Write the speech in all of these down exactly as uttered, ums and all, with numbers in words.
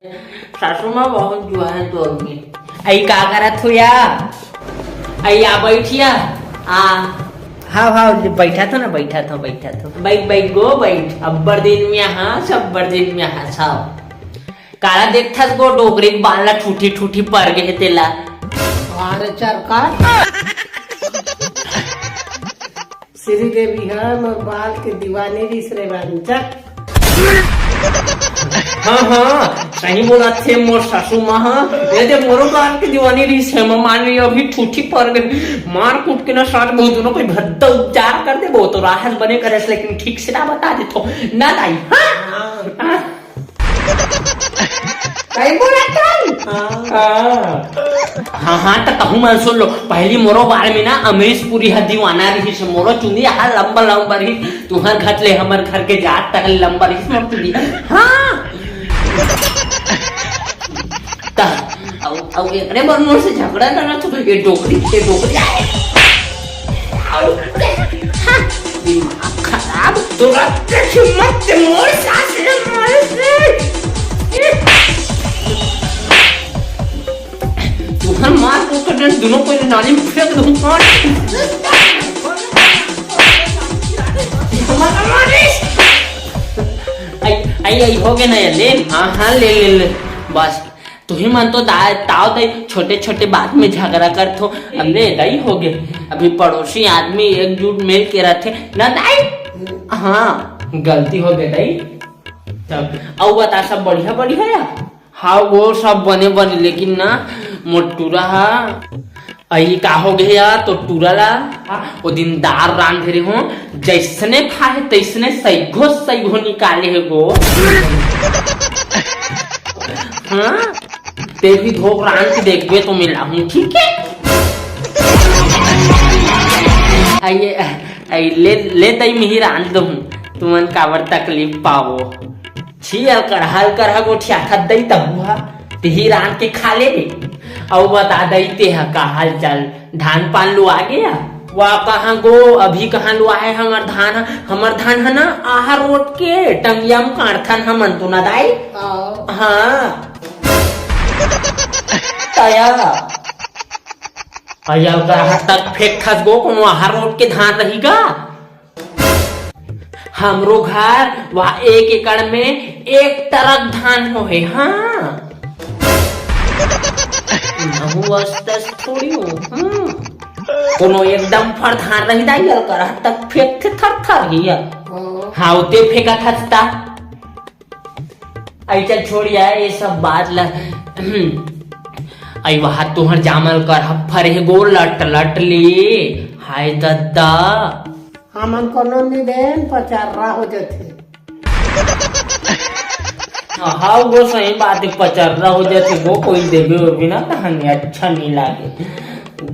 सासू माँ बहुत जुआ है तो अभी। आई का करत हो या? आई आ बैठिया। आ। हाँ, हाँ, बैठा था ना, बैठा था, बैठा था। बैठ, बैठ गो, बैठ। अब्बड़ दिन में हाँ, सब बड़ दिन में हाँ, सब। काला देखथस गो, डोकरी के बाल ला ठूठी, ठूठी पर गे हे तेला। अरे चरका। श्रीदेवी ह मोर बाल के दीवानी रिहिस रे बांचा। हाँ, हाँ, सही बोलत हे मोर सासू माँ ह। ये दे मोरो बाल के दीवानी रिहिस हे, मैं मान ली अभी ठूठी पर गे। मार कूट के ना सास बहू दोनों कोई भद्दा उपचार कर देबो तो राहत बने करेस, लेकिन ठीक से ना बता देथो ना दाई। हाँ? हाँ। हाँ। कहीं बोला था? हाँ। हाँ। हाँ, हाँ, त कहूँ मन सुन लो, पहली मोरो बारे में ना अमरीश पुरी ह दीवाना रिहिस, मोरो चुंदी हा लंबा लंबा रिहिस, तुहर घर ले हमर घर के जात तक लंबा रिहिस मोर चुंदी। हाँ। त, अउ, अउ एकरे बर मोर से झगड़ा करना तो ये डोकरी, ये डोकरी आए। अउ, हाँ, दिमाग खराब, तोरा के हिम्मत ते मोर सास ले मारे से। तुहर मार को कटन दोनों को नाली में फेंक दूं। हमारा मारे। आई, आई, आई, हो गए ना ये, ले। हाँ, हाँ, ले, ले, ले। बस, तुही मन तो दा-, ताव दाई छोटे-छोटे बात में झगड़ा करथो। अब ले, दाई हो गए। अभी पड़ोसी आदमी एकजुट मिल के रहथे। ना दाई? हाँ, गलती हो गए दाई। तब, अउ बता, सब बढ़िया, बढ़िया या? हाँ, वो सब बने बने, लेकिन ना, मोर टूरा हा, अई का हो गए यार, तो टूरा ला, हाँ, वो दिन दार रांधे रहे हो, जैसने खाए, तैसने सैघो, सैघो निकाले हे गो। हाँ, ते भी धोक रांध के देखबे तो मिला हूँ, ठीक है? आइए, आई ले, ले तई मिही रांध दहूँ, तुमन काबर तकलीफ पावो। छी, अलकरहा अलकरहा गोठियाथस दई तहू हा, तिही रांध के खा ले रे। अउ बता दई, तेहा का हाल चाल, धान पान लुआ गया? वा कहाँ गो, अभी कहाँ लुआ है हमर धान ह? हमर धान ह ना आहा रोड के टंगिया म काटथन हमन तो ना दाई। हाँ। हाँ। तया। अया अलकरहा तक फेंकथस गो, कोनो आहा रोड के धान रही गा? हमरो घर वा एक एकड़ में एक ट्रक धान होहे, हाँ। महू अस्तस थोड़ी हो, हाँ। कोनो एकदम फर धान रही दाई, अलकरहा तक फेंकथे थर थर ही है। हाँ। हाँ, उते फेंकथस ता। आई चल छोड़ यार, ये सब बात ला। आई वहा तुहर जामल कर फरे गो लट लट ले। हाय दद्दा। हमन कोनो निदेन पचर्रा हो जथे। हाँ, वो सही बात है, पचर्रा हो जथे, वो कोई देवे वो भी ना कहानी अच्छा नहीं लागे।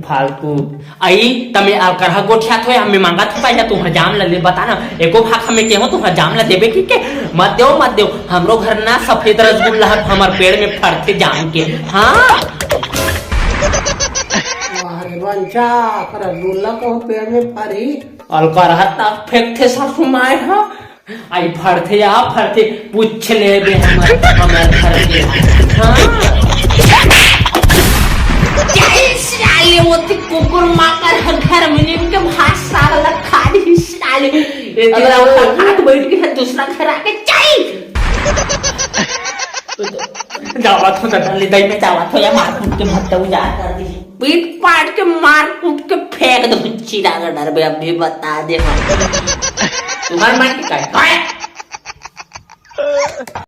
फालतू। आई, तमे अलकरहा गोठियात हो, हमें मांगत हो, पहले तुहर जाम ला ले, बता ना, एको भाग हमें केहो, तुहर जाम ला देबे कि के? मत देव, मत देव, हमरो घर ना सफेद रसगुल्ला है, हमर पेड़ में फरथे जाम के। हाँ। अरे बंचा, रसगुल्ला कहूँ पेड़ में फरी? अलकरहा तक फेंकथे सासू माय हा। आई फरथे या फरथे, पूछ लेबे हमर, हमर घर के। हाँ। जाई साले, ओती कुकुर माकर ह घर में नीम के भात साग ला खा ली साले। ए, तेरा अरे। ओकर हाथ बैठ के है, दूसरा घर आके जाई। जावत हो दादा, ले दई में जावत हो या मार कूट के भत्ता उजाड़ कर दी। पीट पाट के मार कूट के फेंक दो चीरा का डर बे, अभी बता दे हम। तुम्हारे मन की काय? काय?